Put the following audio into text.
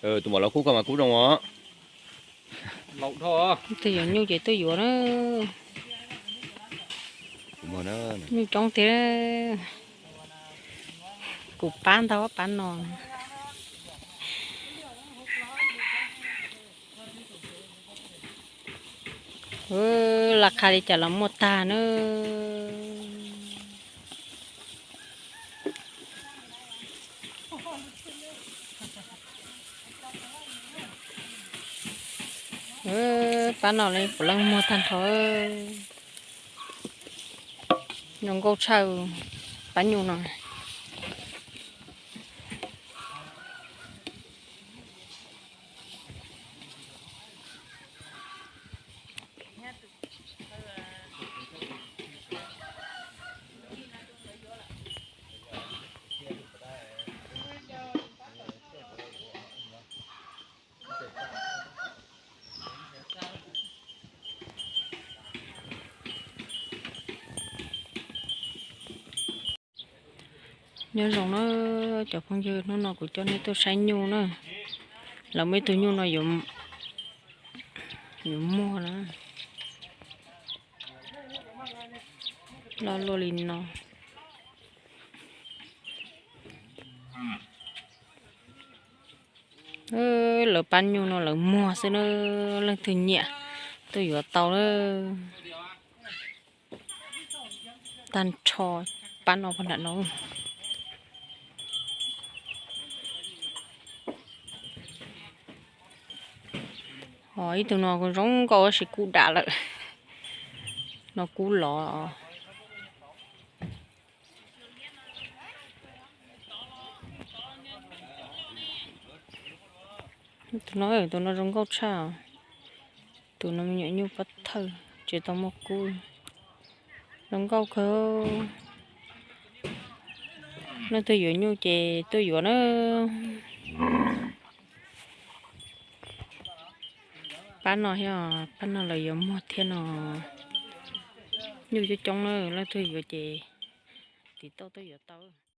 Tus maum laus kub ko mas kub zoo os. Twb yuav nyuj ces twb yuav na. Nyuj coob tiag. Kuv pab ntau pab no. Laj qha li cas los muaj tag na. Pab no li puav leej muag tag nrho. Zoo nkauj tshaj pab nyuj no. Nyob zoo na cov phooj ywg, hnub no kuv coj nej tuaj saib nyuj na. Lawv muaj ib tug nyuj no yuav muag na. Loj luaj li no. Lawv pab nyuj no lawv muag xwb na, leej twg nyiam tuaj yuav tau na. Tag nrho pab no puag nram no. Ho ib tug no zoo nkauj tab sis kub dam lawm, no kub lov. Tus no, tus no zoo nkauj tshaj. Tus no me nyuam nyuj pov thawj tsis tau muaj kub. Zoo nkauj kawg. Leej twg yuav nyuj ces tuaj yuav na. Pab no thiab, pab no lawv yuav muag thiab no. Nyuj coob coob na, leej twg yuav ces tiv tauj tuaj yuav tau.